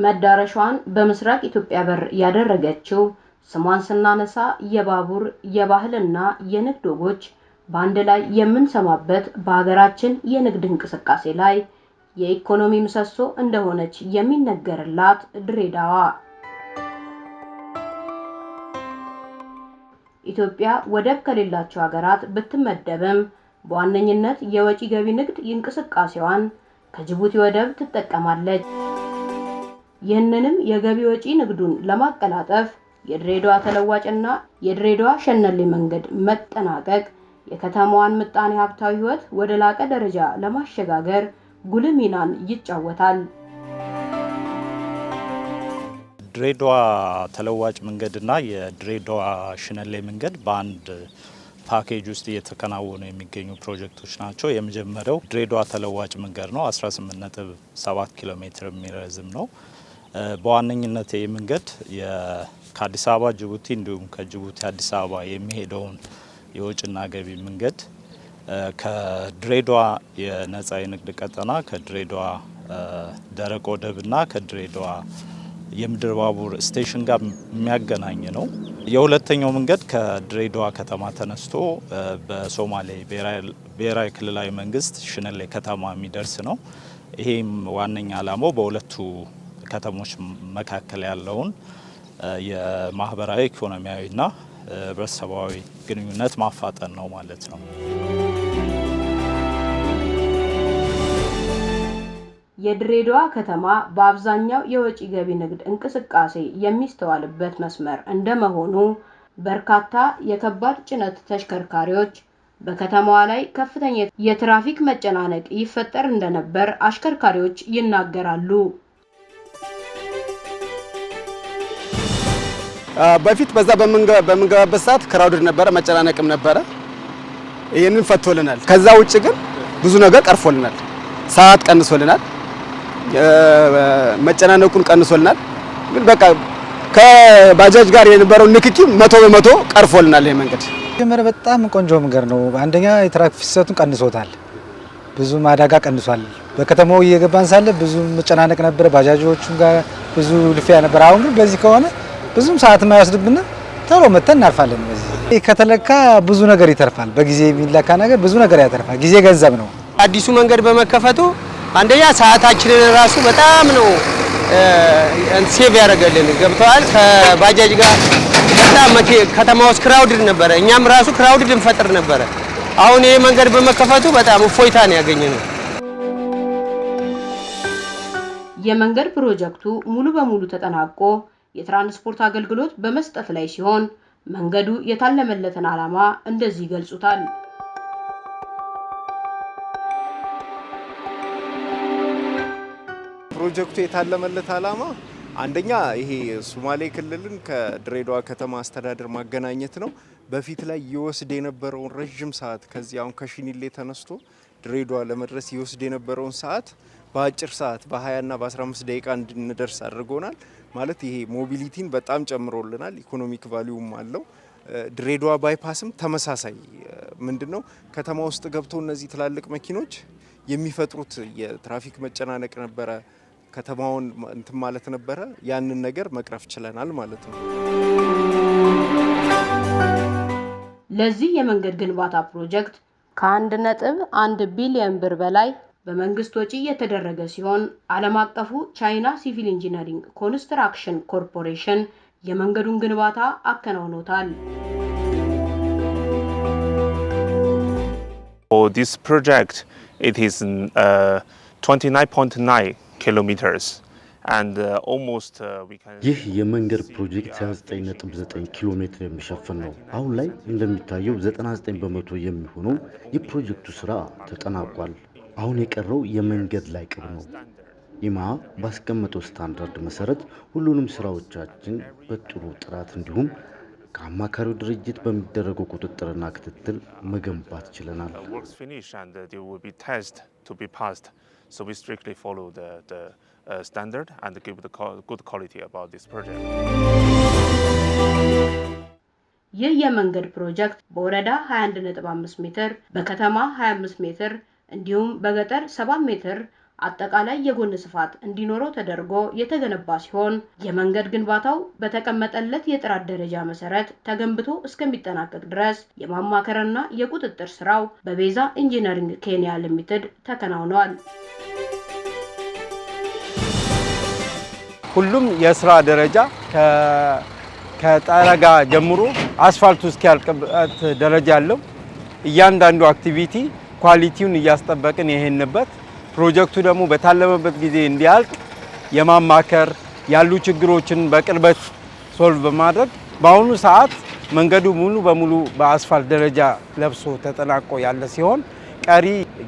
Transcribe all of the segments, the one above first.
መዳረሻዋን በምስራቅ ኢትዮጵያ በር ያደረገችው ስሟን ስናነሳ የባቡር፣ የባህልና የንግድ ወጎች በአንድ ላይ የምንሰማበት፣ በሀገራችን የንግድ እንቅስቃሴ ላይ የኢኮኖሚ ምሰሶ እንደሆነች የሚነገርላት ድሬዳዋ። ኢትዮጵያ ወደብ ከሌላቸው ሀገራት ብትመደብም በዋነኝነት የወጪ ገቢ ንግድ እንቅስቃሴዋን ከጅቡቲ ወደብ ትጠቀማለች። ይህንንም የገቢ ወጪ ንግዱን ለማቀላጠፍ የድሬዳዋ ተለዋጭና የድሬዳዋ ሸነሌ መንገድ መጠናቀቅ የከተማዋን ምጣኔ ሀብታዊ ሕይወት ወደ ላቀ ደረጃ ለማሸጋገር ጉልህ ሚናን ይጫወታል። ድሬዳዋ ተለዋጭ መንገድና የድሬዳዋ ሽነሌ መንገድ በአንድ ፓኬጅ ውስጥ እየተከናወኑ የሚገኙ ፕሮጀክቶች ናቸው። የመጀመሪያው ድሬዳዋ ተለዋጭ መንገድ ነው። 18.7 ኪሎ ሜትር የሚረዝም ነው። በዋነኝነት ይህ መንገድ ከአዲስ አበባ ጅቡቲ እንዲሁም ከጅቡቲ አዲስ አበባ የሚሄደውን የወጭና ገቢ መንገድ ከድሬዳዋ የነጻ የንግድ ቀጠና፣ ከድሬዳዋ ደረቅ ወደብና ከድሬዳዋ የምድር ባቡር station ጋር የሚያገናኝ ነው። የሁለተኛው መንገድ ከድሬዳዋ ከተማ ተነስቶ በሶማሌ ብሔራዊ ክልላዊ መንግስት ሽነሌ ከተማ የሚደርስ ነው። ይሄም ዋነኛ ዓላማው በሁለቱ ከተሞች መካከል ያለውን የማህበራዊ፣ ኢኮኖሚያዊና ህብረተሰባዊ ግንኙነት ማፋጠን ነው ማለት ነው። የድሬዳዋ ከተማ በአብዛኛው የወጪ ገቢ ንግድ እንቅስቃሴ የሚስተዋልበት መስመር እንደመሆኑ በርካታ የከባድ ጭነት ተሽከርካሪዎች በከተማዋ ላይ ከፍተኛ የትራፊክ መጨናነቅ ይፈጠር እንደነበር አሽከርካሪዎች ይናገራሉ። በፊት በዛ በምንገባበት ሰዓት crowded ነበረ፣ መጨናነቅም ነበረ። ይህንን ፈቶልናል። ከዛ ውጭ ግን ብዙ ነገር ቀርፎልናል። ሰዓት ቀንሶልናል፣ መጨናነቁን ቀንሶልናል። ግን በቃ ከባጃጅ ጋር የነበረው ንክኪ 100% ቀርፎልናል። ይሄ መንገድ መጀመሪያ በጣም ቆንጆ መንገድ ነው። አንደኛ የትራፊክ ፍሰቱን ቀንሶታል፣ ብዙም አደጋ ቀንሷል። በከተማው እየገባን ሳለ ብዙ መጨናነቅ ነበረ፣ ባጃጆቹም ጋር ብዙ ልፊያ ነበር። አሁን ግን በዚህ ከሆነ ብዙም ሰዓት የማይወስድብን ቶሎ መተን እናልፋለን። በዚህ ከተለካ ብዙ ነገር ይተርፋል። በጊዜ የሚለካ ነገር ብዙ ነገር ያተርፋል። ጊዜ ገንዘብ ነው። አዲሱ መንገድ በመከፈቱ አንደኛ ሰዓታችንን ራሱ በጣም ነው save ያደረገልን። ገብተዋል። ከባጃጅ ጋር በጣም ከተማ ውስጥ crowded ነበረ። እኛም ራሱ crowded እንፈጥር ነበረ። አሁን ይሄ መንገድ በመከፈቱ በጣም እፎይታ ነው ያገኘነው። የመንገድ ፕሮጀክቱ ሙሉ በሙሉ ተጠናቆ የትራንስፖርት አገልግሎት በመስጠት ላይ ሲሆን መንገዱ የታለመለትን ዓላማ እንደዚህ ይገልጹታል። ፕሮጀክቱ የታለመለት ዓላማ አንደኛ ይሄ ሶማሌ ክልልን ከድሬዳዋ ከተማ አስተዳደር ማገናኘት ነው። በፊት ላይ ይወስድ የነበረውን ረዥም ሰዓት፣ ከዚህ አሁን ከሽኒሌ ተነስቶ ድሬዳዋ ለመድረስ ይወስድ የነበረውን ሰዓት በአጭር ሰዓት በ20 እና በ15 ደቂቃ እንድንደርስ አድርጎናል። ማለት ይሄ mobility ን በጣም ጨምሮልናል። Economic value ም አለው። ድሬዳዋ bypass ም ተመሳሳይ፣ ምንድነው፣ ከተማ ውስጥ ገብተው እነዚህ ትላልቅ መኪኖች የሚፈጥሩት የትራፊክ መጨናነቅ ነበረ። ከተማውን እንትን ማለት ነበረ። ያንን ነገር መቅረፍ ችለናል ማለት ነው። ለዚህ የመንገድ ግንባታ ፕሮጀክት ከ1.1 ቢሊዮን ብር በላይ በመንግስት ወጪ የተደረገ ሲሆን ዓለም አቀፉ ቻይና ሲቪል ኢንጂነሪንግ ኮንስትራክሽን ኮርፖሬሽን የመንገዱን ግንባታ አከናውኖታል። For this project, it is 29.9 kilometers, and almost we can. ይህ የመንገድ ፕሮጀክት 29.9 ኪሎ ሜትር የሚሸፍን ነው። አሁን ላይ እንደሚታየው 99% የሚሆነው የፕሮጀክቱ ስራ ተጠናቋል። አሁን የቀረው የመንገድ ላይ ቅብ ነው። ኢማ ባስቀመጠው ስታንዳርድ መሰረት ሁሉንም ስራዎቻችን በጥሩ ጥራት እንዲሁም ከአማካሪው ድርጅት በሚደረገው ቁጥጥርና ክትትል መገንባት ችለናል። Works finished and there will be tests to be passed. So we strictly follow the standard and give the good quality about this project. ይህ የመንገድ ፕሮጀክት በወረዳ 21.5 ሜትር፣ በከተማ 25 ሜትር እንዲሁም በገጠር 7 ሜትር አጠቃላይ የጎን ስፋት እንዲኖረው ተደርጎ የተገነባ ሲሆን፣ የመንገድ ግንባታው በተቀመጠለት የጥራት ደረጃ መሰረት ተገንብቶ እስከሚጠናቀቅ ድረስ የማማከርና የቁጥጥር ስራው በቤዛ ኢንጂነሪንግ ኬንያ ሊሚትድ ተከናውኗል። ሁሉም የስራ ደረጃ ከጠረጋ ጀምሮ አስፋልቱ እስኪያልቅበት ደረጃ ያለው እያንዳንዱ activity quality ውን እያስጠበቅን የሄድንበት፣ ፕሮጀክቱ ደግሞ በታለመበት ጊዜ እንዲያልቅ የማማከር፣ ያሉ ችግሮችን በቅርበት solve በማድረግ በአሁኑ ሰዓት መንገዱ ሙሉ በሙሉ በአስፋልት ደረጃ ለብሶ ተጠናቆ ያለ ሲሆን ቀሪ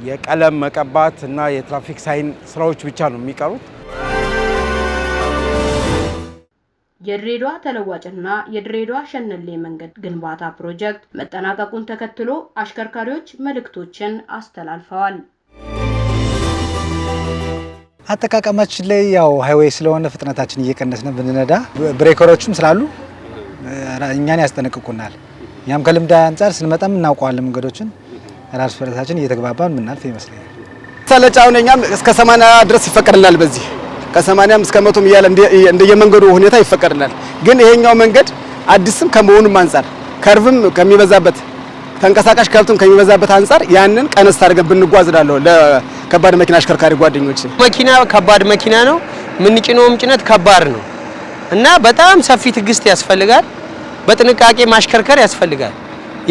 የቀለም መቀባት እና የ traffic sign ስራዎች ብቻ ነው የሚቀሩት። የድሬዳዋ ተለዋጭና የድሬዳዋ ሸነሌ መንገድ ግንባታ ፕሮጀክት መጠናቀቁን ተከትሎ አሽከርካሪዎች መልእክቶችን አስተላልፈዋል። አጠቃቀማችን ላይ ያው highway ስለሆነ ፍጥነታችን እየቀነስን ብንነዳ፣ breaker ኦችም ስላሉ እኛን ያስጠነቅቁናል። እኛም ከልምድ አንጻር ስንመጣም እናውቀዋለን መንገዶችን፣ ራስ በራሳችን እየተግባባን ምናልፍ ይመስለኛል። ሰለጫውን እኛም እስከ 80 ድረስ ይፈቀድልናል። በዚህ ከ80 እስከ 100 እያለ እንደየመንገዱ ሁኔታ ይፈቀድልናል። ግን ይሄኛው መንገድ አዲስም ከመሆኑም አንጻር፣ curve ም ከሚበዛበት፣ ተንቀሳቃሽ ከብትም ከሚበዛበት አንጻር ያንን ቀነስ አድርገን ብንጓዝ እላለሁ ለከባድ መኪና አሽከርካሪ ጓደኞች። መኪና ከባድ መኪና ነው። የምንጭነውም ጭነት ከባድ ነው እና በጣም ሰፊ ትዕግስት ያስፈልጋል። በጥንቃቄ ማሽከርከር ያስፈልጋል።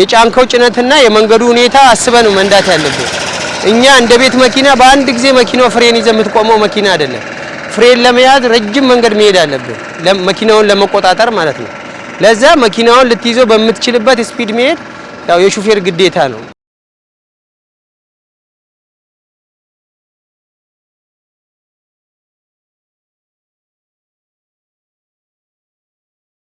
የጫንከው ጭነትና የመንገዱ ሁኔታ አስበን ነው መንዳት ያለብን። እኛ እንደ ቤት መኪና በአንድ ጊዜ መኪናው ፍሬን ይዘህ የምትቆመው መኪና አይደለም። ፍሬን ለመያዝ ረጅም መንገድ መሄድ አለብን፣ መኪናውን ለመቆጣጠር ማለት ነው። ለዛ መኪናውን ልትይዘው በምትችልበት speed መሄድ ያው የሹፌር ግዴታ ነው።